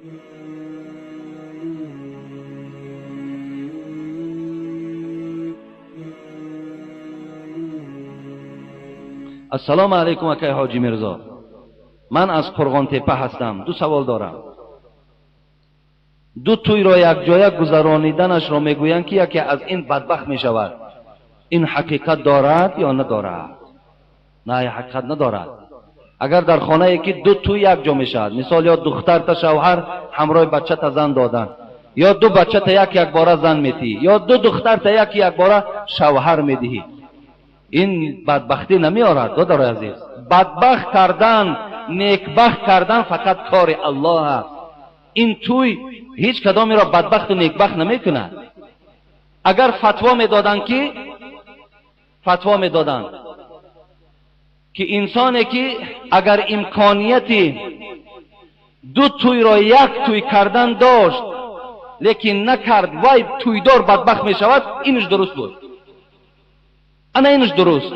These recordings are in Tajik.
Ассалому алайкум, акай Ҳоҷи Мирзо. Ман аз Қурғонтепа ҳастам. Ду савол дорам. Ду тӯйро якҷоя гузарониданашро мегӯянд, ки яке аз ин бадбахт мешавад. Ин ҳақиқат дорад ё надорад? На, ҳақиқат надорад. Агар дар хонае ки ду тӯй якҷо мешавад, мисол ё духтарта шавҳар ҳамроҳи бачата зан додан, ё ду бачата як якбора зан медиҳӣ, ё ду духтарта як якбора шавҳар медиҳӣ, ин бадбахтӣ намеорад, додарои азиз. Бадбахт кардан, некбахт кардан фақат кори Аллоҳ аст. Ин тӯй ҳеҷ кадомеро бадбахту некбахт намекунад. Агар фатво медоданд, ки инсоне ки агар имконияти ду тӯйро як тӯй кардан дошт, лекин накард, вай тӯйдор бадбахт мешавад, инаш дуруст буд. Ана инаш дуруст.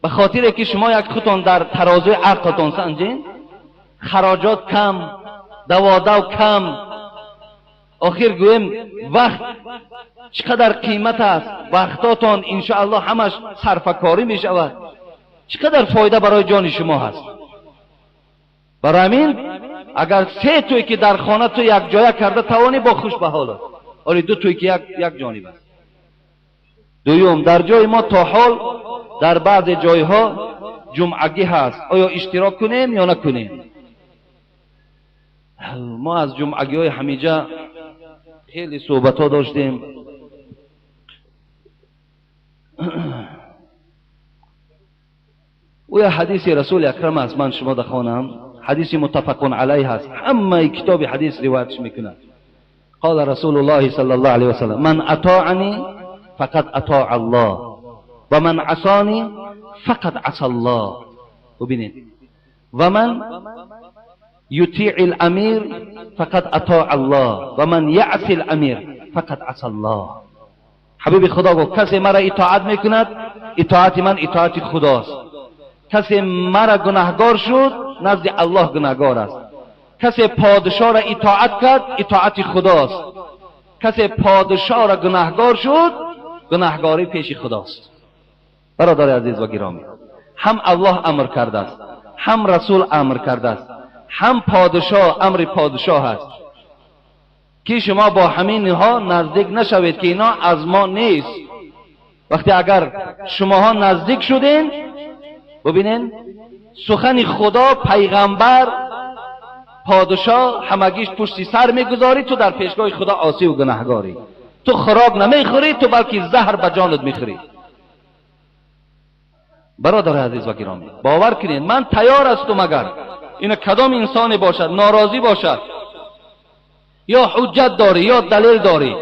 Ба хотире ки шумо як худтон дар тарозуи ақлтон санҷин, хароҷот кам, даводав кам, охир гӯем вақт чӣ қадар қимат аст, вақтотон иншоаллоҳ ҳамаш сарфакорӣ мешавад, чӣ қадар фоида барои ҷони шумо ҳаст. Барои ҳамин агар се тӯй ки дар хона ту якҷоя карда тавонӣ, бо хуш ба ҳолат, оли ду тӯй ки як ҷониб аст. Дуюм, дар ҷои мо то ҳол дар баъзе ҷойҳо ҷумъагӣ ҳаст, оё иштирок кунем ё накунем? Мо аз ҷумъагиҳои ҳамиҷа хеле суҳбатҳо доштем. Ӯя ҳадиси Расули Акрам аст, ман шумо дахонам. Ҳадиси муттафақун алайҳ аст, ҳамаи китоби ҳадис ривоятш мекунад. Қола Расулуллоҳи саллаллоҳу алайҳи васаллам: ман атоани фақад атоа Аллоҳ ва ман асони фақад аса Аллоҳ. Бубинед, ва ман ютиъ ал-амир фақад атоа Аллоҳ ва ман яъси ал-амир фақад аса Аллоҳ. Ҳабиби Худо гуфт: касе мара итоат мекунад, итоати ман итоати Худост. Касе мара гунаҳгор шуд, назди Аллоҳ гунаҳгор аст. Касе подшоҳро итоат кард, итоати Худост. Касе подшоҳро гунаҳгор шуд, гунаҳгорӣ пеши Худост. Бародари азиз ва гиромӣ, ҳам Аллоҳ амр кардааст, ҳам Расул амр кардааст, ҳам подшоҳ амри подшоҳ аст, ки шумо бо ҳаминҳо наздик нашавед, ки ино аз мо нест. Вақте агар шумоҳо наздик шуден, бубинен, сухани Худо, пайғамбар, подшоҳ ҳамагиш пушти сар мегузорӣ, ту дар пешгоҳи Худо осиву гунаҳгорӣ. Ту хӯрок намехӯрӣ, ту балки заҳр ба ҷонат мехӯрӣ. Бародари азиз ва гиромӣ, бовар кунед, ман тайёр ҳастум, агар ина кадом инсоне бошад, норозӣ бошад, ё ҳуҷҷат дорӣ, ё далел дорӣ,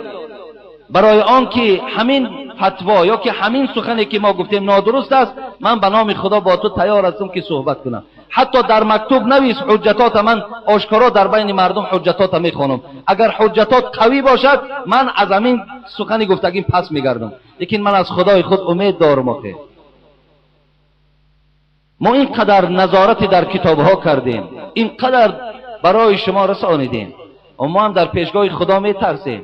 барои он ки ҳамин фатво ё ки ҳамин сухане ки мо гуфтем нодуруст аст, ман ба номи Худо бо ту тайёр ҳастам, ки суҳбат кунам. Ҳатто дар мактуб навис ҳуҷҷатота, ман ошкоро дар байни мардум ҳуҷҷатота мехонам. Агар ҳуҷҷатот қавӣ бошад, ман аз ҳамин сухани гуфтагим пас мегардам. Лекин ман аз Худои худ умед дорам. Охир мо ин қадар назорати дар китобҳо кардем, ин қадар барои шумо расонидем, ва мо ҳам дар пешгоҳи Худо метарсем.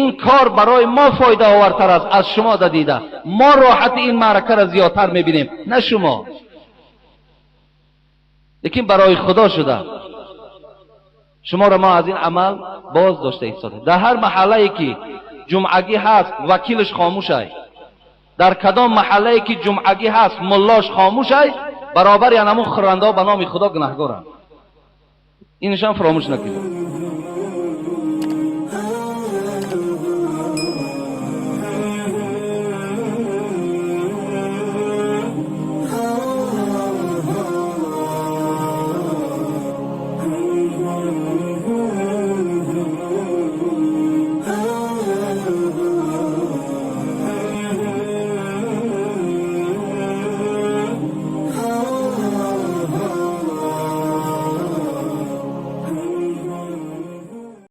Ин кор барои мо фоидаовартар аст аз шумо дадида. Мо роҳати ин маъракаро зиёдтар мебинем, на шумо. Лекин барои Худо шуда шуморо мо аз ин амал боз дошта истодем. Дар ҳар маҳаллае ки ҷумъагӣ ҳаст, вакилаш хомӯшай. Дар кадом маҳаллае ки ҷумъагӣ ҳаст, муллош хомӯшай, баробари анамун хӯрандаҳо ба номи Худо гунаҳгоранд. Инашам фаромӯш накунед.